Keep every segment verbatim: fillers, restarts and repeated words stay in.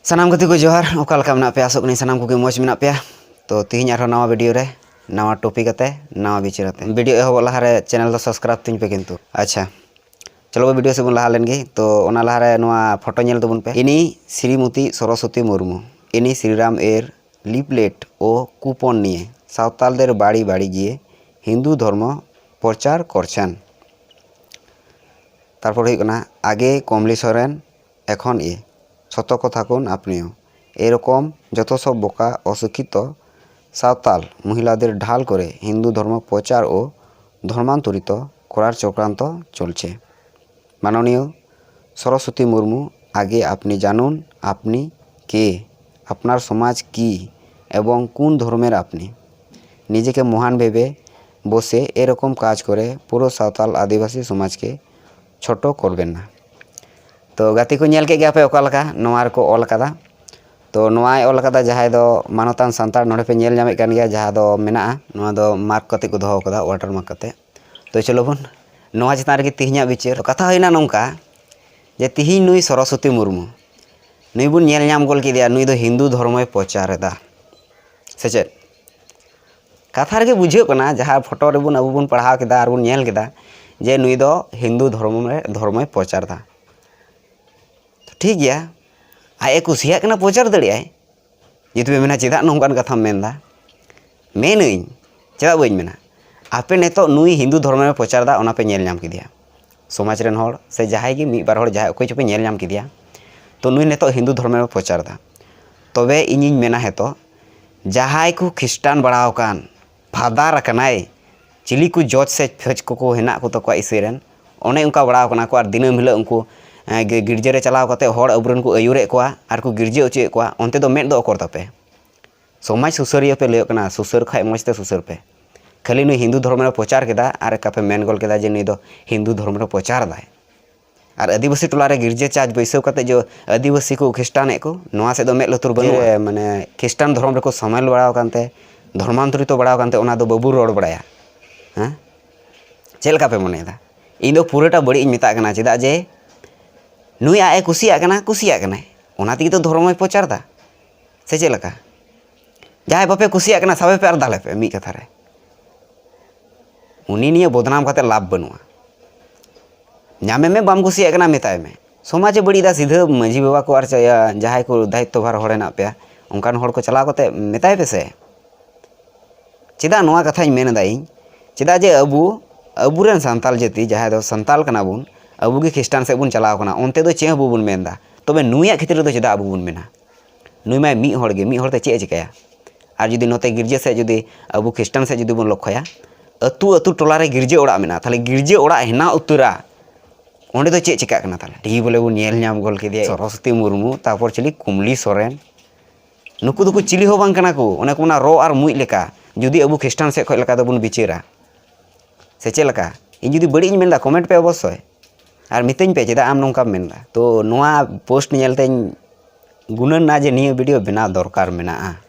ᱥᱟᱱᱟᱢ ᱜᱟᱛᱮ ᱠᱚ ᱡᱚᱦᱟᱨ᱾ ᱚᱠᱟ ᱞᱮᱠᱟ ᱢᱮᱱᱟᱜ ᱯᱮᱭᱟ? ᱟᱥᱚᱜ ᱠᱟᱹᱱᱟᱹᱧ ᱥᱟᱱᱟᱢ ᱠᱚᱜᱮ ᱢᱚᱡᱽ ᱢᱮᱱᱟᱜ ᱯᱮᱭᱟ᱾ ᱛᱚ ᱛᱤᱦᱤᱧ ᱟᱨᱦᱚᱸ ᱱᱟᱣᱟ ᱵᱷᱤᱰᱤᱭᱳ ᱨᱮ ᱱᱟᱣᱟ ᱴᱚᱯᱤᱠ ᱟᱛᱮ, ᱱᱟᱣᱟ ᱵᱤᱪᱟᱹᱨ ᱟᱛᱮ᱾ ᱵᱷᱤᱰᱤᱭᱳ ᱮᱦᱚᱵᱚᱜ ᱞᱟᱦᱟᱨᱮ ᱪᱮᱱᱮᱞ ᱫᱚ ᱥᱟᱵᱥᱠᱨᱟᱭᱤᱵ ᱛᱤᱧ ᱯᱮ ᱠᱤᱱᱛᱩ᱾ ᱟᱪᱪᱷᱟ, ᱪᱚᱞᱚ ᱵᱷᱤᱰᱤᱭᱳ ᱥᱮᱫ ᱵᱚᱱ ᱞᱟᱦᱟ ᱞᱮᱱ ᱜᱮ᱾ ᱛᱚ ᱚᱱᱟ ᱞᱟᱦᱟᱨᱮ ᱱᱚᱣᱟ ᱯᱷᱳᱴᱳ ᱧᱮᱞ ᱛᱟᱵᱚᱱ ᱯᱮ᱾ ᱤᱱᱤ ᱥᱨᱤᱢᱚᱛᱤ ᱥᱚᱨᱚᱥᱚᱛᱤ ᱢᱩᱨᱢᱩ, ᱤᱱᱤ ᱥᱨᱤᱨᱟᱢ ᱮᱨ ᱞᱤᱯᱞᱮᱴ ᱳ ᱠᱩᱯᱚᱱ ᱱᱤᱭᱮ ᱥᱟᱶᱛᱟᱞ ᱫᱮᱨ ᱵᱟᱲᱤ ᱵᱟᱲᱤ ᱜᱤᱭᱮ ᱦᱤᱱᱫᱩ ᱫᱷᱚᱨᱢᱚ ᱯᱨᱚᱪᱟᱨ ᱠᱚᱨᱪᱷᱮᱱ᱾ ᱛᱟᱨᱯᱚᱨ ᱦᱩᱭᱩᱜ ᱠᱟᱱᱟ ᱟᱜᱮ ᱠᱚᱢᱞᱤ ᱥᱚᱨᱮᱱ ᱮᱠᱷᱚᱱ ᱮ ᱥᱚᱛᱚᱨᱠᱚ থাকুন আপনিও। এরকম যত সব বোকা অশিক্ষিত সাঁওতাল মহিলাদের ঢাল করে হিন্দু ধর্ম প্রচার ও ধর্মান্তরিত করার চক্রান্ত চলছে। মাননীয় সরস্বতী মুর্মু, আগে আপনি জানুন আপনি কে, আপনার সমাজ কি এবং কোন ধর্মের আপনি। নিজেকে মহান ভেবে বসে এরকম কাজ করে পুরো সাঁওতাল আদিবাসী সমাজকে ছোট করবেন না। ᱛᱚ ᱜᱟᱛᱮ ᱠᱚ, ᱧᱮᱞ ᱠᱮᱫ ᱜᱮᱭᱟ ᱯᱮ ᱚᱠᱟ ᱞᱮᱠᱟ ᱱᱚᱣᱟ ᱨᱮᱠᱚ ᱚᱞ ᱟᱠᱟᱫᱟ᱾ ᱛᱚ ᱱᱚᱣᱟᱭ ᱚᱞ ᱟᱠᱟᱫᱟ ᱡᱟᱦᱟᱸᱭ ᱫᱚ ᱢᱟᱱᱚᱛᱟᱱ ᱥᱟᱱᱛᱟᱲ, ᱱᱚᱰᱮ ᱯᱮ ᱧᱮᱞ ᱧᱟᱢᱮᱫ ᱠᱟᱱ ᱜᱮᱭᱟ, ᱡᱟᱦᱟᱸ ᱫᱚ ᱢᱮᱱᱟᱜᱼᱟ, ᱱᱚᱣᱟ ᱫᱚ ᱢᱟᱨᱠ ᱠᱟᱛᱮ ᱠᱚ ᱫᱚᱦᱚ ᱟᱠᱟᱫᱟ, ᱣᱟᱴᱟᱨ ᱢᱟᱨᱠ ᱠᱟᱛᱮ᱾ ᱛᱚ ᱪᱚᱞᱚ ᱵᱚᱱ ᱱᱚᱣᱟ ᱪᱮᱛᱟᱱ ᱨᱮᱜᱮ ᱛᱮᱦᱮᱧᱟᱜ ᱵᱤᱪᱟᱹᱨ᱾ ᱛᱚ ᱠᱟᱛᱷᱟ ᱦᱩᱭᱱᱟ ᱱᱚᱝᱠᱟ ᱡᱮ ᱛᱤᱦᱤᱧ ᱱᱩᱭ ᱥᱚᱨᱚᱥᱚᱛᱤ ᱢᱩᱨᱢᱩ, ᱱᱩᱭ ᱵᱚᱱ ᱧᱮᱞ ᱧᱟᱢ ᱜᱚᱫ ᱠᱮᱫᱮᱭᱟ, ᱱᱩᱭ ᱫᱚ ᱦᱤᱱᱫᱩ ᱫᱷᱚᱨᱢᱚᱭ ᱯᱨᱚᱪᱟᱨ ᱮᱫᱟ, ᱥᱮ ᱪᱮᱫ? ᱠᱟᱛᱷᱟ ᱨᱮᱜᱮ ᱵᱩᱡᱷᱟᱹᱜ ᱠᱟᱱᱟ, ᱡᱟᱦᱟᱸ ᱯᱷᱳᱴᱳ ᱨᱮᱵᱚᱱ, ᱟᱵᱚ ᱵᱚᱱ ᱯᱟᱲᱦᱟᱣ ᱠᱮᱫᱟ ᱟᱨ ᱵᱚᱱ ᱧᱮᱞ ᱠᱮᱫᱟ ᱡᱮ ᱱᱩᱭ ᱫᱚ ᱦᱤᱱᱫᱩ ᱫᱷᱚᱨᱢᱚ ᱨᱮ, ᱫᱷᱚᱨᱢᱚᱭ ᱯᱨᱚᱪᱟᱨ ᱮᱫᱟ᱾ ᱴᱷᱤᱠ ᱜᱮᱭᱟ, ᱟᱡ ᱮ ᱠᱩᱥᱤᱭᱟᱜ ᱠᱟᱱᱟ, ᱯᱨᱚᱪᱟᱨ ᱫᱟᱲᱮᱭᱟᱜᱼᱟᱭ᱾ ᱡᱩᱫᱤ ᱯᱮ ᱢᱮᱱᱟ, "ᱪᱮᱫᱟᱜ ᱱᱚᱝᱠᱟᱱ ᱠᱟᱛᱷᱟᱢ ᱢᱮᱱᱫᱟ?" ᱢᱮᱱᱟᱹᱧ, ᱪᱮᱫᱟᱜ ᱵᱟᱹᱧ ᱢᱮᱱᱟ? ᱟᱯᱮ ᱱᱤᱛᱚᱜ ᱱᱩᱭ ᱦᱤᱱᱫᱩ ᱫᱷᱚᱨᱢᱚᱭ ᱯᱨᱚᱪᱟᱨ ᱮᱫᱟ, ᱚᱱᱟ ᱯᱮ ᱧᱮᱞ ᱧᱟᱢ ᱠᱮᱫᱮᱭᱟ᱾ ᱥᱚᱢᱟᱡᱽ ᱨᱮᱱ ᱦᱚᱲ ᱥᱮ ᱡᱟᱦᱟᱸᱭ ᱜᱮ ᱢᱤᱫ ᱵᱟᱨ ᱦᱚᱲ, ᱡᱟᱦᱟᱸᱭ ᱚᱠᱚᱭ ᱪᱚᱯᱮ ᱧᱮᱞ ᱧᱟᱢ ᱠᱮᱫᱮᱭᱟ, ᱛᱚ ᱱᱩᱭ ᱱᱤᱛᱚᱜ ᱦᱤᱱᱫᱩ ᱫᱷᱚᱨᱢᱚᱭ ᱯᱨᱚᱪᱟᱨ ᱮᱫᱟ᱾ ᱛᱚᱵᱮ ᱤᱧᱤᱧ ᱢᱮᱱᱟ, ᱦᱮᱛᱚ ᱡᱟᱦᱟᱸᱭ ᱠᱚ ᱠᱷᱨᱤᱥᱴᱟᱱ ᱵᱟᱲᱟ ᱟᱠᱟᱱ, ᱯᱷᱟᱫᱟᱨ ᱟᱠᱟᱱᱟᱭ, ᱪᱤᱞᱤ ᱠᱚ ᱡᱚᱡᱽ ᱥᱮ ᱯᱷᱮᱡᱽ ᱠᱚᱠᱚ ᱦᱮᱱᱟᱜ ᱠᱚ ᱛᱟᱠᱚᱣᱟ ᱤᱥᱟᱹᱭ ᱨᱮᱱ, ᱚᱱᱮ ᱚᱱᱠᱟ ᱵᱟᱲᱟ ᱟᱠᱟᱱᱟ ᱠᱚ᱾ ᱟᱨ ᱫᱤᱱᱟᱹᱢ ᱦᱤᱞᱳᱜ ᱩᱱᱠᱩ, ᱮ, ᱜᱤ-, ᱜᱤᱨᱡᱟᱹ ᱨᱮ ᱪᱟᱞᱟᱣ ᱠᱟᱛᱮ ᱦᱚᱲ ᱟᱵᱚᱨᱮᱱ ᱠᱚ ᱟᱹᱭᱩᱨᱮᱫ ᱠᱚᱣᱟ ᱟᱨ ᱠᱚ ᱜᱤᱨᱡᱟᱹ ᱚᱪᱚᱭᱮᱫ ᱠᱚᱣᱟ, ᱚᱱᱛᱮ ᱫᱚ ᱢᱮᱫ ᱫᱚ ᱚᱠᱚᱨ ᱛᱟᱯᱮ? ᱥᱚᱢᱟᱡᱽ ᱥᱩᱥᱟᱹᱨᱤᱭᱟᱹ ᱯᱮ ᱞᱟᱹᱭᱚᱜ ᱠᱟᱱᱟ, ᱥᱩᱥᱟᱹᱨ ᱠᱷᱟᱡ ᱢᱚᱡᱽ ᱛᱮ ᱥᱩᱥᱟᱹᱨ ᱯᱮ᱾ ᱠᱷᱟᱹᱞᱤ ᱱᱩᱭ ᱦᱤᱱᱫᱩ ᱫᱷᱚᱨᱢᱚ ᱨᱮ ᱯᱨᱚᱪᱟᱨ ᱠᱮᱫᱟ ᱟᱨ ᱚᱠᱟ ᱯᱮ ᱢᱮᱱ ᱜᱚᱞ ᱠᱮᱫᱟ ᱡᱮ ᱱᱩᱭ ᱫᱚ ᱦᱤᱱᱫᱩ ᱫᱷᱚᱨᱢᱚ ᱨᱮ ᱯᱨᱚᱪᱟᱨ ᱮᱫᱟᱭ᱾ ᱟᱨ ᱟᱹᱫᱤᱵᱟᱹᱥᱤ ᱴᱚᱞᱟ ᱨᱮ ᱜᱤᱨᱡᱟᱹ ᱪᱟᱨᱪ ᱵᱟᱹᱭᱥᱟᱹᱣ ᱠᱟᱛᱮ ᱡᱮ ᱟᱹᱫᱤᱵᱟᱹᱥᱤ ᱠᱚ ᱠᱷᱨᱤᱥᱴᱟᱱᱮᱫ ᱠᱚ, ᱱᱚᱣᱟ ᱥᱮᱫ ᱫᱚ ᱢᱮᱫ ᱞᱩᱛᱩᱨ ᱵᱟᱹᱱᱩᱜᱼᱟ᱾ ᱡᱮ, ᱢᱟᱱᱮ, ᱠᱷᱨᱤᱥᱴᱟᱱ ᱫᱷᱚᱨᱚᱢ ᱨᱮᱠᱚ ᱥᱟᱢᱮᱞ ᱵᱟᱲᱟᱣ ᱟᱠᱟᱱ ᱛᱮ, ᱫᱷᱚᱨᱢᱟᱱᱛᱚᱨᱤᱛᱚ ᱵᱟᱲᱟᱣ ᱟᱠᱟᱱ ᱛᱮ, ᱚᱱᱟ ᱫᱚ ᱵᱟᱵᱚ ᱨᱚᱲ ᱵᱟᱲᱟᱭᱟ᱾ ᱦᱮᱸ? ᱪᱮᱫ ᱞᱮᱠᱟ ᱯᱮ ᱢᱚᱱᱮᱭᱮᱫᱟ? ᱤᱧ ᱫᱚ ᱯᱩᱨᱟᱹᱴᱟ ᱵᱟᱹᱲᱤᱡ ᱤᱧ ᱢᱮᱛᱟᱜ ᱠᱟᱱᱟ, ᱪᱮᱫᱟᱜ ᱡᱮ ᱱᱩᱭ ᱟᱡ ᱮ ᱠᱩᱥᱤᱭᱟᱜ ᱠᱟᱱᱟ, ᱠᱩᱥᱤᱭᱟᱜ ᱠᱟᱱᱟᱭ᱾ ᱚᱱᱟ ᱛᱮᱜᱮ ᱛᱚ ᱫᱷᱚᱨᱚᱢ ᱦᱚᱸᱭ ᱯᱨᱚᱪᱟᱨ ᱮᱫᱟ, ᱥᱮ ᱪᱮᱫ ᱞᱮᱠᱟ? ᱡᱟᱦᱟᱸᱭ ᱵᱟᱯᱮ ᱠᱩᱥᱤᱭᱟᱜ ᱠᱟᱱᱟ, ᱥᱟᱵᱮ ᱯᱮ ᱟᱨ ᱫᱟᱞᱮ ᱯᱮ, ᱢᱤᱫ ᱠᱟᱛᱷᱟ ᱨᱮ᱾ ᱩᱱᱤ ᱱᱤᱭᱮ ᱵᱚᱫᱱᱟᱢ ᱠᱟᱛᱮ ᱞᱟᱵᱷ ᱵᱟᱹᱱᱩᱜᱼᱟ᱾ ᱧᱟᱢᱮ ᱢᱮ, ᱵᱟᱢ ᱠᱩᱥᱤᱭᱟᱜ ᱠᱟᱱᱟ, ᱢᱮᱛᱟᱭ ᱢᱮ᱾ ᱥᱚᱢᱟᱡᱽ ᱮ ᱵᱟᱹᱲᱤᱡ ᱮᱫᱟ, ᱥᱤᱫᱷᱟᱹ ᱢᱟᱹᱡᱷᱤ ᱵᱟᱵᱟ ᱠᱚ ᱟᱨ ᱪᱟ-, ᱡᱟᱦᱟᱸᱭ ᱠᱚ ᱫᱟᱭᱤᱛᱛᱚ ᱵᱷᱟᱨ ᱦᱚᱲ ᱦᱮᱱᱟᱜ ᱯᱮᱭᱟ, ᱚᱱᱠᱟᱱ ᱦᱚᱲ ᱠᱚ ᱪᱟᱞᱟᱣ ᱠᱟᱛᱮ ᱢᱮᱛᱟᱭ ᱯᱮ ᱥᱮ᱾ ᱪᱮᱫᱟᱜ ᱱᱚᱣᱟ ᱠᱟᱛᱷᱟᱧ ᱢᱮᱱ ᱮᱫᱟ ᱤᱧ? ᱪᱮᱫᱟᱜ ᱡᱮ ᱟᱵᱚ, ᱟᱵᱚᱨᱮᱱ ᱥᱟᱱᱛᱟᱞ ᱡᱟᱹᱛᱤ, ᱡᱟᱦᱟᱸᱭ ᱫᱚ ᱥᱟᱱᱛᱟᱞ ᱠᱟᱱᱟ ᱵᱚᱱ, ᱟᱵᱚ ᱜᱮ ᱠᱷᱨᱤᱥᱴᱟᱱ ᱥᱮᱫ ᱵᱚᱱ ᱪᱟᱞᱟᱣ ᱠᱟᱱᱟ, ᱚᱱᱛᱮ ᱫᱚ ᱪᱮᱫ ᱦᱚᱸ ᱵᱟᱵᱚᱱ ᱢᱮᱱ ᱮᱫᱟ᱾ ᱛᱚᱵᱮ ᱱᱩᱭᱟᱜ ᱠᱷᱮᱛᱨᱮ ᱫᱚ ᱪᱮᱫᱟᱜ ᱟᱵᱚ ᱵᱚᱱ ᱢᱮᱱᱟ? ᱱᱩᱭ ᱢᱟᱭ ᱢᱤᱫ ᱦᱚᱲ ᱜᱮ, ᱢᱤᱫ ᱦᱚᱲ ᱛᱮ ᱪᱮᱫ ᱮ ᱪᱤᱠᱟᱹᱭᱟ? ᱟᱨ ᱡᱩᱫᱤ ᱱᱚᱛᱮ ᱜᱤᱨᱡᱟᱹ ᱥᱮᱫ, ᱡᱩᱫᱤ ᱟᱵᱚ ᱠᱷᱨᱤᱥᱴᱟᱱ ᱥᱮᱫ ᱡᱩᱫᱤ ᱵᱚᱱ ᱞᱚᱠᱠᱷᱚᱭᱟ, ᱟᱹᱛᱩ ᱟᱹᱛᱩ ᱴᱚᱞᱟ ᱨᱮ ᱜᱤᱨᱡᱟᱹ ᱚᱲᱟᱜ ᱢᱮᱱᱟᱜᱼᱟ, ᱛᱟᱦᱞᱮ ᱜᱤᱨᱡᱟᱹ ᱚᱲᱟᱜ ᱦᱮᱱᱟᱜ ᱩᱛᱟᱹᱨᱟ, ᱚᱸᱰᱮ ᱫᱚ ᱪᱮᱫ ᱪᱤᱠᱟᱹᱜ ᱠᱟᱱᱟ? ᱛᱟᱦᱞᱮ ᱴᱷᱤᱠ ᱵᱚᱞᱮ ᱵᱚᱱ ᱧᱮᱞ ᱧᱟᱢ ᱜᱚᱫ ᱠᱮᱫᱮᱭᱟ ᱥᱚᱨᱚᱥᱚᱛᱤ ᱢᱩᱨᱢᱩ, ᱛᱟᱨᱯᱚᱨ ᱪᱤᱞᱤ ᱠᱩᱢᱞᱤ ᱥᱚᱨᱮᱱ, ᱱᱩᱠᱩ ᱫᱚᱠᱚ ᱪᱤᱞᱤ ᱦᱚᱸ ᱵᱟᱝ ᱠᱟᱱᱟ ᱠᱚ, ᱚᱱᱮ ᱠᱚ ᱢᱮᱱᱟ ᱨᱚ ᱟᱨ ᱢᱩᱡ ᱞᱮᱠᱟ, ᱡᱩᱫᱤ ᱟᱵᱚ ᱠᱷᱨᱤᱥᱴᱟᱱ ᱥᱮᱫ ᱠᱷᱚᱱ ᱞᱮᱠᱟ ᱫᱚᱵᱚᱱ ᱵᱤᱪᱟᱹᱨᱟ᱾ ᱥᱮ ᱪᱮᱫ ᱞᱮᱠᱟ? ᱤᱧ ᱡᱩᱫᱤ ᱵᱟᱹᱲᱤᱡ ᱤᱧ ᱢᱮᱱᱫᱟ, comment ᱯᱮ ᱚᱵᱚᱥᱥᱳᱭ, ᱟᱨ ᱢᱤᱛᱟᱹᱧ ᱯᱮ ᱪᱮᱫᱟᱜ ᱟᱢ ᱱᱚᱝᱠᱟᱢ ᱢᱮᱱᱫᱟ᱾ ᱛᱚ ᱱᱚᱣᱟ post ᱧᱮᱞᱛᱮᱧ ᱜᱩᱱᱟᱹᱱ ᱱᱟ ᱡᱮ ᱱᱤᱭᱟᱹ video ᱵᱮᱱᱟᱣ ᱫᱚᱨᱠᱟᱨ ᱢᱮᱱᱟᱜᱼᱟ᱾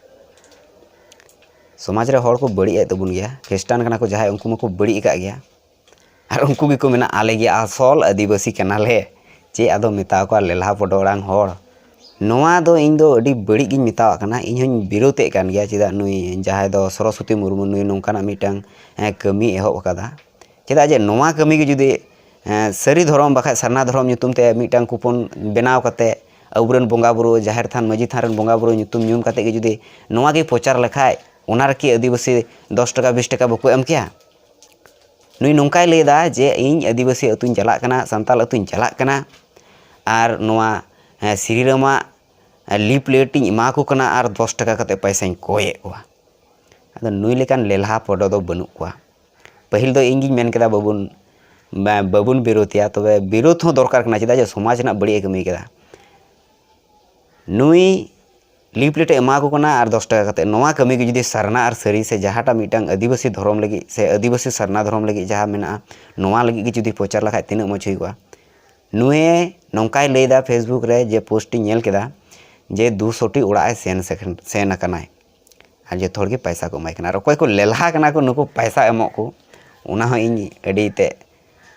ᱥᱚᱢᱟᱡᱽ ᱨᱮ ᱦᱚᱲ ᱠᱚ ᱵᱟᱹᱲᱤᱡ ᱮᱫ ᱛᱟᱵᱚᱱ ᱜᱮᱭᱟ, ᱠᱷᱨᱤᱥᱴᱟᱱ ᱠᱟᱱᱟ ᱠᱚ ᱡᱟᱦᱟᱸᱭ, ᱩᱱᱠᱩ ᱢᱟᱠᱚ ᱵᱟᱹᱲᱤᱡ ᱟᱠᱟᱫ ᱜᱮᱭᱟ, ᱟᱨ ᱩᱱᱠᱩ ᱜᱮᱠᱚ ᱢᱮᱱᱟ ᱟᱞᱮ ᱜᱮ ᱟᱥᱚᱞ ᱟᱹᱫᱤᱵᱟᱹᱥᱤ ᱠᱟᱱᱟᱞᱮ᱾ ᱪᱮᱫ ᱟᱫᱚ ᱢᱮᱛᱟ ᱠᱚᱣᱟ ᱞᱮᱞᱦᱟ ᱯᱚᱰᱚᱲᱟᱝ ᱦᱚᱲ? ᱱᱚᱣᱟ ᱫᱚ ᱤᱧ ᱫᱚ ᱟᱹᱰᱤ ᱵᱟᱹᱲᱤᱡ ᱜᱤᱧ ᱢᱮᱛᱟᱣᱟᱜ ᱠᱟᱱᱟ᱾ ᱤᱧ ᱦᱚᱧ ᱵᱤᱨᱳᱛᱮᱫ ᱠᱟᱱ ᱜᱮᱭᱟ, ᱪᱮᱫᱟᱜ ᱱᱩᱭ ᱡᱟᱦᱟᱸᱭ ᱫᱚ ᱥᱚᱨᱚᱥᱚᱛᱤ ᱢᱩᱨᱢᱩ, ᱱᱩᱭ ᱱᱚᱝᱠᱟᱱᱟᱜ ᱢᱤᱫᱴᱟᱝ, ᱮᱸ, ᱠᱟᱹᱢᱤ ᱮᱦᱚᱵ ᱟᱠᱟᱫᱟ᱾ ᱪᱮᱫᱟᱜ ᱡᱮ ᱱᱚᱣᱟ ᱠᱟᱹᱢᱤ ᱜᱮ ᱡᱩᱫᱤ, ᱮᱸ, ᱥᱟᱹᱨᱤ ᱫᱷᱚᱨᱚᱢ ᱵᱟᱠᱷᱟᱡ ᱥᱟᱨᱱᱟ ᱫᱷᱚᱨᱚᱢ ᱧᱩᱛᱩᱢ ᱛᱮ ᱢᱤᱫᱴᱟᱝ coupon ᱵᱮᱱᱟᱣ ᱠᱟᱛᱮ ᱟᱵᱚᱨᱮᱱ ᱵᱚᱸᱜᱟ ᱵᱩᱨᱩ, ᱡᱟᱦᱮᱨ ᱛᱷᱟᱱ, ᱢᱟᱹᱡᱷᱤ ᱛᱷᱟᱱ ᱨᱮᱱ ᱵᱚᱸᱜᱟ ᱵᱩᱨᱩ ᱧᱩᱛᱩᱢ ᱧᱩᱢ ᱠᱟᱛᱮ ᱜᱮ ᱡᱩᱫᱤ ᱱᱚᱣᱟ ᱜᱮ ᱯᱨᱚᱪᱟᱨ ᱞᱮᱠᱷᱟᱡ, ᱚᱱᱟ ᱨᱮᱠᱤ ᱟᱹᱫᱤᱵᱟᱹᱥᱤ ᱫᱚᱥ ᱴᱟᱠᱟ ᱵᱤᱥ ᱴᱟᱠᱟ ᱵᱟᱠᱚ ᱮᱢ ᱠᱮᱭᱟ? ᱱᱩᱭ ᱱᱚᱝᱠᱟᱭ ᱞᱟᱹᱭᱫᱟ ᱡᱮ ᱤᱧ ᱟᱹᱫᱤᱵᱟᱹᱥᱤ ᱟᱹᱛᱩᱧ ᱪᱟᱞᱟᱜ ᱠᱟᱱᱟ, ᱥᱟᱱᱛᱟᱲ ᱟᱹᱛᱩᱧ ᱪᱟᱞᱟᱜ ᱠᱟᱱᱟ, ᱟᱨ ᱱᱚᱣᱟ, ᱮᱸ, ᱥᱨᱤᱨᱟᱢᱟᱜ, ᱮᱸ, leaflet ᱤᱧ ᱮᱢᱟ ᱠᱚ ᱠᱟᱱᱟ ᱟᱨ ᱫᱚᱥ ᱴᱟᱠᱟ ᱠᱟᱛᱮ ᱯᱚᱭᱥᱟᱧ ᱠᱚᱭᱮᱫ ᱠᱚᱣᱟ᱾ ᱟᱫᱚ ᱱᱩᱭ ᱞᱮᱠᱟᱱ ᱞᱮᱞᱦᱟ ᱯᱚᱰᱚ ᱫᱚ ᱵᱟᱹᱱᱩᱜ ᱠᱚᱣᱟ᱾ ᱯᱟᱹᱦᱤᱞ ᱫᱚ ᱤᱧ ᱜᱤᱧ ᱢᱮᱱ ᱠᱮᱫᱟ ᱵᱟᱵᱚᱱ, ᱵᱟ-, ᱵᱟᱵᱚᱱ ᱵᱤᱨᱳᱫᱷᱮᱭᱟ, ᱛᱚᱵᱮ ᱵᱤᱨᱳᱫᱷ ᱦᱚᱸ ᱫᱚᱨᱠᱟᱨ ᱠᱟᱱᱟ, ᱪᱮᱫᱟᱜ ᱡᱮ ᱥᱚᱢᱟᱡᱽ ᱨᱮᱱᱟᱜ ᱵᱟᱹᱲᱤᱡ ᱮ ᱠᱟᱹᱢᱤ ᱠᱮᱫᱟ᱾ ᱱᱩᱭ leaflet ᱮ ᱮᱢᱟ ᱠᱚ ᱠᱟᱱᱟ ᱟᱨ ᱫᱚᱥ ᱴᱟᱠᱟ ᱠᱟᱛᱮ᱾ ᱱᱚᱣᱟ ᱠᱟᱹᱢᱤ ᱜᱮ ᱡᱩᱫᱤ ᱥᱟᱨᱱᱟ ᱟᱨ ᱥᱟᱹᱨᱤ ᱥᱮ ᱡᱟᱦᱟᱸᱴᱟᱜ ᱢᱤᱫᱴᱟᱝ ᱟᱹᱫᱤᱵᱟᱹᱥᱤ ᱫᱷᱚᱨᱚᱢ ᱞᱟᱹᱜᱤᱫ ᱥᱮ ᱟᱹᱫᱤᱵᱟᱹᱥᱤ ᱥᱟᱨᱱᱟ ᱫᱷᱚᱨᱚᱢ ᱞᱟᱹᱜᱤᱫ ᱡᱟᱦᱟᱸ ᱢᱮᱱᱟᱜᱼᱟ, ᱱᱚᱣᱟ ᱞᱟᱹᱜᱤᱫ ᱜᱮ ᱡᱩᱫᱤ ᱯᱨᱚᱪᱟᱨ ᱞᱮᱠᱷᱟᱡ ᱛᱤᱱᱟᱹᱜ ᱢᱚᱡᱽ ᱦᱩᱭ ᱠᱚᱜᱼᱟ᱾ ᱱᱩᱭᱮ ᱱᱚᱝᱠᱟᱭ ᱞᱟᱹᱭᱫᱟ Facebook ᱨᱮ ᱡᱮ post ᱤᱧ ᱧᱮᱞ ᱠᱮᱫᱟ ᱡᱮ ᱫᱩᱥᱚ ᱴᱤ ᱚᱲᱟᱜ ᱮ ᱥᱮᱱ ᱥᱮ-, ᱥᱮᱱ ᱟᱠᱟᱱᱟᱭ ᱟᱨ ᱡᱚᱛᱚ ᱦᱚᱲ ᱜᱮ ᱯᱟᱭᱥᱟ ᱠᱚ ᱮᱢᱟᱭ ᱠᱟᱱᱟ᱾ ᱟᱨ ᱚᱠᱚᱭ ᱠᱚ ᱞᱮᱞᱦᱟ ᱠᱟᱱᱟ ᱠᱚ ᱱᱩᱠᱩ ᱯᱟᱭᱥᱟ ᱮᱢᱚᱜ ᱠᱚ, ᱚᱱᱟ ᱦᱚᱸ ᱤᱧ ᱟᱹᱰᱤ ᱛᱮ,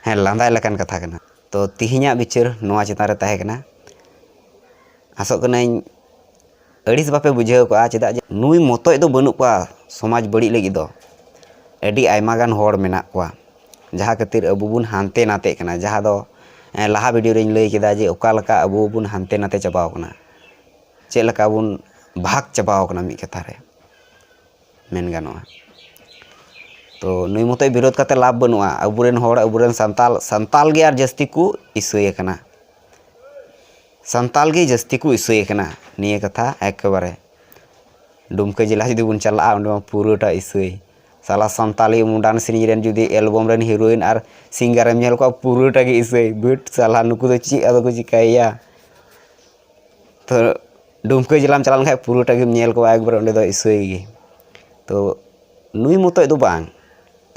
ᱦᱮᱸ, ᱞᱟᱸᱫᱟᱭ ᱞᱮᱠᱟᱱ ᱠᱟᱛᱷᱟ ᱠᱟᱱᱟ᱾ ᱛᱚ ᱛᱤᱦᱤᱧᱟᱜ ᱵᱤᱪᱟᱹᱨ ᱱᱚᱣᱟ ᱪᱮᱛᱟᱱ ᱨᱮ ᱛᱟᱦᱮᱸ ᱠᱟᱱᱟ᱾ ᱟᱥᱚᱜ ᱠᱟᱹᱱᱟᱹᱧ ᱟᱹᱲᱤᱥ ᱵᱟᱯᱮ ᱵᱩᱡᱷᱟᱹᱣ ᱠᱚᱜᱼᱟ, ᱪᱮᱫᱟᱜ ᱡᱮ ᱱᱩᱭ ᱢᱚᱛᱚᱡ ᱫᱚ ᱵᱟᱹᱱᱩᱜ ᱠᱚᱣᱟ ᱥᱚᱢᱟᱡᱽ ᱵᱟᱹᱲᱤᱡ ᱞᱟᱹᱜᱤᱫ ᱫᱚ᱾ ᱟᱹᱰᱤ ᱟᱭᱢᱟ ᱜᱟᱱ ᱦᱚᱲ ᱢᱮᱱᱟᱜ ᱠᱚᱣᱟ, ᱡᱟᱦᱟᱸ ᱠᱷᱟᱹᱛᱤᱨ ᱟᱵᱚ ᱵᱚᱱ ᱦᱟᱱᱛᱮ ᱱᱟᱛᱮᱜ ᱠᱟᱱᱟ, ᱡᱟᱦᱟᱸ ᱫᱚ ᱮᱸ, ᱞᱟᱦᱟ ᱵᱷᱤᱰᱤᱭᱳ ᱨᱮᱧ ᱞᱟᱹᱭ ᱠᱮᱫᱟ ᱡᱮ ᱚᱠᱟ ᱞᱮᱠᱟ ᱟᱵᱚ ᱵᱚᱱ ᱦᱟᱱᱛᱮ ᱱᱟᱛᱮ ᱪᱟᱵᱟᱣ ᱠᱟᱱᱟ, ᱪᱮᱫ ᱞᱮᱠᱟ ᱵᱚᱱ ᱵᱷᱟᱜᱽ ᱪᱟᱵᱟᱣ ᱠᱟᱱᱟ ᱢᱤᱫ ᱠᱟᱛᱷᱟ ᱨᱮ ᱢᱮᱱ ᱜᱟᱱᱚᱜᱼᱟ᱾ ᱛᱚ ᱱᱩᱭ ᱢᱚᱛᱚᱡ ᱵᱤᱨᱳᱫᱷ ᱠᱟᱛᱮ ᱞᱟᱵᱷ ᱵᱟᱹᱱᱩᱜᱼᱟ᱾ ᱟᱵᱚᱨᱮᱱ ᱦᱚᱲ, ᱟᱵᱚᱨᱮᱱ ᱥᱟᱱᱛᱟᱞ, ᱥᱟᱱᱛᱟᱞ ᱜᱮ ᱟᱨ ᱡᱟᱹᱥᱛᱤ ᱠᱚ ᱤᱥᱟᱹᱭ ᱟᱠᱟᱱᱟ, ᱥᱟᱱᱛᱟᱞ ᱜᱮ ᱡᱟᱹᱥᱛᱤ ᱠᱚ ᱤᱥᱟᱹᱭ ᱟᱠᱟᱱᱟ᱾ ᱱᱤᱭᱟᱹ ᱠᱟᱛᱷᱟ ᱮᱠᱮᱵᱟᱨᱮ ᱰᱩᱢᱠᱟᱹ ᱡᱮᱞᱟ ᱡᱩᱫᱤ ᱵᱚᱱ ᱪᱟᱞᱟᱜᱼᱟ, ᱚᱸᱰᱮ ᱢᱟ ᱯᱩᱨᱟᱹᱴᱟ ᱤᱥᱟᱹᱭ᱾ ᱥᱟᱞᱟ ᱥᱟᱱᱛᱟᱞᱤ modern ᱥᱮᱨᱮᱧ ᱨᱮᱱ ᱡᱩᱫᱤ ᱮᱞᱵᱚᱢ ᱨᱮᱱ ᱦᱤᱨᱳᱭᱤᱱ ᱟᱨ ᱥᱤᱝᱜᱟᱨᱮᱢ ᱧᱮᱞ ᱠᱚᱣᱟ, ᱯᱩᱨᱟᱹᱴᱟ ᱜᱮ ᱤᱥᱟᱹᱭ᱾ ᱵᱷᱟᱹᱴ ᱥᱟᱞᱟ, ᱱᱩᱠᱩ ᱫᱚ ᱪᱮᱫ ᱟᱫᱚ ᱠᱚ ᱪᱤᱠᱟᱹᱭᱮᱭᱟ? ᱛᱚ ᱰᱩᱢᱠᱟᱹ ᱡᱮᱞᱟᱢ ᱪᱟᱞᱟᱣ ᱞᱮᱱᱠᱷᱟᱱ ᱯᱩᱨᱟᱹᱴᱟ ᱜᱮᱢ ᱧᱮᱞ ᱠᱚᱣᱟ ᱮᱠᱵᱟᱨᱮ ᱚᱸᱰᱮ ᱫᱚ ᱤᱥᱟᱹᱭ ᱜᱮ᱾ ᱛᱚ ᱱᱩᱭ ᱢᱚᱛᱚᱡ ᱫᱚ ᱵᱟᱝ,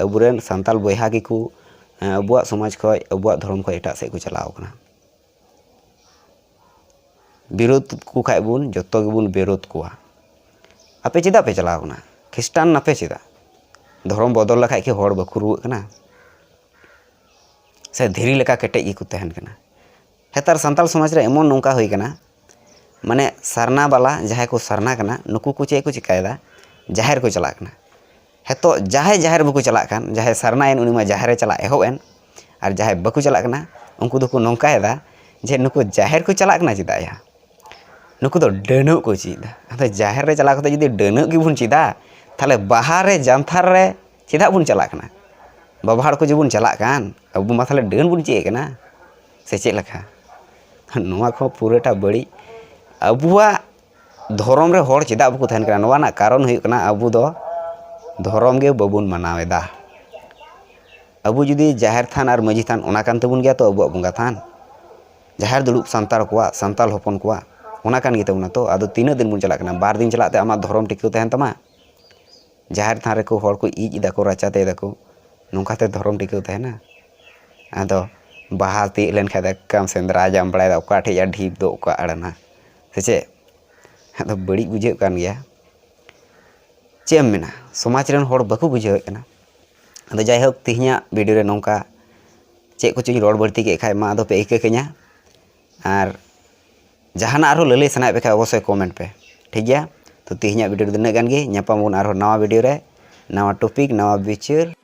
ᱟᱵᱚᱨᱮᱱ ᱥᱟᱱᱛᱟᱞ ᱵᱚᱭᱦᱟ ᱜᱮᱠᱚ ᱮᱸ, ᱟᱵᱚᱣᱟᱜ ᱥᱚᱢᱟᱡᱽ ᱠᱷᱚᱡ, ᱟᱵᱚᱣᱟᱜ ᱫᱷᱚᱨᱚᱢ ᱠᱷᱚᱡ ᱮᱴᱟᱜ ᱥᱮᱫ ᱠᱚ ᱪᱟᱞᱟᱣ ᱠᱟᱱᱟ᱾ ᱵᱤᱨᱳᱫᱷ ᱠᱚ ᱠᱷᱟᱡ ᱵᱚᱱ, ᱡᱚᱛᱚ ᱜᱮᱵᱚᱱ ᱵᱤᱨᱳᱫᱷ ᱠᱚᱣᱟ᱾ ᱟᱯᱮ ᱪᱮᱫᱟᱜ ᱯᱮ ᱪᱟᱞᱟᱣ ᱠᱟᱱᱟ? ᱠᱷᱨᱤᱥᱴᱟᱱ ᱱᱟᱯᱮ ᱪᱮᱫᱟᱜ? ᱫᱷᱚᱨᱚᱢ ᱵᱚᱫᱚᱞ ᱞᱮᱠᱷᱟᱡ ᱠᱤ ᱦᱚᱲ ᱵᱟᱠᱚ ᱨᱩᱣᱟᱹᱜ ᱠᱟᱱᱟ? ᱥᱮ ᱫᱷᱤᱨᱤ ᱞᱮᱠᱟ ᱠᱮᱴᱮᱡ ᱜᱮᱠᱚ ᱛᱟᱦᱮᱱ ᱠᱟᱱᱟ? ᱱᱮᱛᱟᱨ ᱥᱟᱱᱛᱟᱲ ᱥᱚᱢᱟᱡᱽ ᱨᱮ ᱮᱢᱚᱱ ᱱᱚᱝᱠᱟ ᱦᱩᱭ ᱠᱟᱱᱟ, ᱢᱟᱱᱮ ᱥᱟᱨᱱᱟ ᱵᱟᱞᱟ ᱡᱟᱦᱟᱸᱭ ᱠᱚ ᱥᱟᱨᱱᱟ ᱠᱟᱱᱟ, ᱱᱩᱠᱩ ᱠᱚ ᱪᱮᱫ ᱠᱚ ᱪᱤᱠᱟᱭᱮᱫᱟ? ᱡᱟᱦᱮᱨ ᱠᱚ ᱪᱟᱞᱟᱜ ᱠᱟᱱᱟ᱾ ᱦᱮᱛᱚᱜ ᱡᱟᱦᱟᱸᱭ ᱡᱟᱦᱮᱨ ᱵᱟᱠᱚ ᱪᱟᱞᱟᱜ ᱠᱟᱱ, ᱡᱟᱦᱟᱸᱭ ᱥᱟᱨᱱᱟᱭᱮᱱ, ᱩᱱᱤ ᱢᱟ ᱡᱟᱦᱮᱨ ᱮ ᱪᱟᱞᱟᱜ ᱮᱦᱚᱵ ᱮᱱ, ᱟᱨ ᱡᱟᱦᱟᱸᱭ ᱵᱟᱠᱚ ᱪᱟᱞᱟᱜ ᱠᱟᱱᱟ, ᱩᱱᱠᱩ ᱫᱚᱠᱚ ᱱᱚᱝᱠᱟᱭᱮᱫᱟ ᱡᱮ ᱱᱩᱠᱩ ᱡᱟᱦᱮᱨ ᱠᱚ ᱪᱟᱞᱟᱜ ᱠᱟᱱᱟ ᱪᱮᱫᱟᱜ ᱭᱟ? ᱱᱩᱠᱩ ᱫᱚ ᱰᱟᱹᱱᱟᱹᱜ ᱠᱚ ᱪᱮᱫ ᱮᱫᱟ᱾ ᱟᱫᱚ ᱡᱟᱦᱮᱨ ᱨᱮ ᱪᱟᱞᱟᱣ ᱠᱟᱛᱮ ᱡᱩᱫᱤ ᱰᱟᱹᱱᱟᱹᱜ ᱜᱮᱵᱚᱱ ᱪᱮᱫᱟ, ᱛᱟᱦᱚᱞᱮ ᱵᱟᱦᱟ ᱨᱮ, ᱡᱟᱱᱛᱷᱟᱨ ᱨᱮ ᱪᱮᱫᱟᱜ ᱵᱚᱱ ᱪᱟᱞᱟᱜ ᱠᱟᱱᱟ? ᱵᱟᱵᱟ ᱦᱚᱲ ᱠᱚ ᱡᱮ ᱵᱚᱱ ᱪᱟᱞᱟᱜ ᱠᱟᱱ, ᱟᱵᱚ ᱢᱟ ᱛᱟᱦᱚᱞᱮ ᱰᱟᱹᱱ ᱵᱚᱱ ᱪᱮᱫ ᱠᱟᱱᱟ ᱥᱮ ᱪᱮᱫ ᱞᱮᱠᱟ? ᱱᱚᱣᱟ ᱠᱚ ᱯᱩᱨᱟᱹᱴᱟ ᱵᱟᱹᱲᱤᱡ᱾ ᱟᱵᱚᱣᱟᱜ ᱫᱷᱚᱨᱚᱢ ᱨᱮ ᱦᱚᱲ ᱪᱮᱫᱟᱜ ᱵᱟᱠᱚ ᱛᱟᱦᱮᱱ ᱠᱟᱱᱟ? ᱱᱚᱣᱟ ᱨᱮᱱᱟᱜ ᱠᱟᱨᱚᱱ ᱦᱩᱭᱩᱜ ᱠᱟᱱᱟ, ᱟᱵᱚ ᱫᱚ ᱫᱷᱚᱨᱚᱢ ᱜᱮ ᱵᱟᱵᱚᱱ ᱢᱟᱱᱟᱣ ᱮᱫᱟ᱾ ᱟᱵᱚ ᱡᱩᱫᱤ ᱡᱟᱦᱮᱨ ᱛᱷᱟᱱ ᱟᱨ ᱢᱟᱹᱡᱷᱤ ᱛᱷᱟᱱ, ᱚᱱᱟ ᱠᱟᱱ ᱛᱟᱵᱚᱱ ᱜᱮᱭᱟ ᱛᱚ ᱟᱵᱚᱣᱟᱜ ᱵᱚᱸᱜᱟ ᱛᱷᱟᱱ, ᱡᱟᱦᱮᱨ ᱫᱩᱲᱩᱵ ᱥᱟᱱᱛᱟᱲ ᱠᱚᱣᱟᱜ, ᱥᱟᱱᱛᱟᱲ ᱦᱚᱯᱚᱱ ᱠᱚᱣᱟᱜ, ᱚᱱᱟ ᱠᱟᱱ ᱜᱮ ᱛᱟᱵᱚᱱᱟ ᱛᱚ᱾ ᱟᱫᱚ ᱛᱤᱱᱟᱹᱜ ᱫᱤᱱ ᱵᱚᱱ ᱪᱟᱞᱟᱜ ᱠᱟᱱᱟ? ᱵᱟᱨ ᱫᱤᱱ ᱪᱟᱞᱟᱜ ᱛᱮ ᱟᱢᱟᱜ ᱫᱷᱚᱨᱚᱢ ᱴᱤᱠᱟᱹᱣ ᱛᱟᱦᱮᱱ ᱛᱟᱢᱟ? ᱡᱟᱦᱮᱨ ᱛᱷᱟᱱ ᱨᱮᱠᱚ ᱦᱚᱲ ᱠᱚ ᱤᱡ ᱮᱫᱟ ᱠᱚ, ᱨᱟᱪᱟ ᱛᱮᱭ ᱫᱟᱠᱚ, ᱱᱚᱝᱠᱟ ᱛᱮ ᱫᱷᱚᱨᱚᱢ ᱴᱤᱠᱟᱹᱣ ᱛᱟᱦᱮᱱᱟ? ᱟᱫᱚ ᱵᱟᱦᱟ ᱛᱤᱭᱳᱜ ᱞᱮᱱᱠᱷᱟᱱ ᱫᱚ ᱮᱠᱫᱚᱢ ᱥᱮᱸᱫᱽᱨᱟ ᱡᱟᱢ ᱵᱟᱲᱟᱭᱮᱫᱟ, ᱚᱠᱟ ᱴᱷᱮᱡ ᱭᱟ ᱰᱷᱤᱯ ᱫᱚ ᱚᱠᱟ ᱟᱲᱮᱱᱟ, ᱥᱮ ᱪᱮᱫ? ᱟᱫᱚ ᱵᱟᱹᱲᱤᱡ ᱵᱩᱡᱷᱟᱹᱜ ᱠᱟᱱ ᱜᱮᱭᱟ᱾ ᱪᱮᱫ ᱮᱢ ᱢᱮᱱᱟ, ᱥᱚᱢᱟᱡᱽ ᱨᱮᱱ ᱦᱚᱲ ᱵᱟᱠᱚ ᱵᱩᱡᱷᱟᱹᱣᱮᱫ ᱠᱟᱱᱟ᱾ ᱟᱫᱚ ᱡᱟᱭᱦᱳᱠ, ᱛᱮᱦᱮᱧᱟᱜ ᱵᱷᱤᱰᱤᱭᱳ ᱨᱮ ᱱᱚᱝᱠᱟ, ᱪᱮᱫ ᱠᱚᱪᱚᱧ ᱨᱚᱲ ᱵᱟᱹᱲᱛᱤ ᱠᱮᱫ ᱠᱷᱟᱡ ᱢᱟ ᱟᱫᱚ ᱯᱮ ᱤᱠᱟᱹ ᱠᱟᱹᱧᱟ᱾ ᱟᱨ ᱡᱟᱦᱟᱱᱟᱜ ᱟᱨᱦᱚᱸ ᱞᱟᱹᱞᱟᱹᱭ ᱥᱟᱱᱟᱭᱮᱫ ᱯᱮ ᱠᱷᱟᱡ ᱚᱵᱚᱥᱥᱳᱭ comment ᱯᱮ, ᱴᱷᱤᱠ ᱜᱮᱭᱟ? ᱛᱚ ᱛᱮᱦᱮᱧᱟᱜ video ᱨᱮᱫᱚ ᱤᱱᱟᱹᱜ ᱜᱟᱱ ᱜᱮ᱾ ᱧᱟᱯᱟᱢ ᱟᱵᱚᱱ ᱟᱨᱦᱚᱸ ᱱᱟᱣᱟ video ᱨᱮ, ᱱᱟᱣᱟ topic, ᱱᱟᱣᱟ ᱵᱤᱪᱟᱹᱨ᱾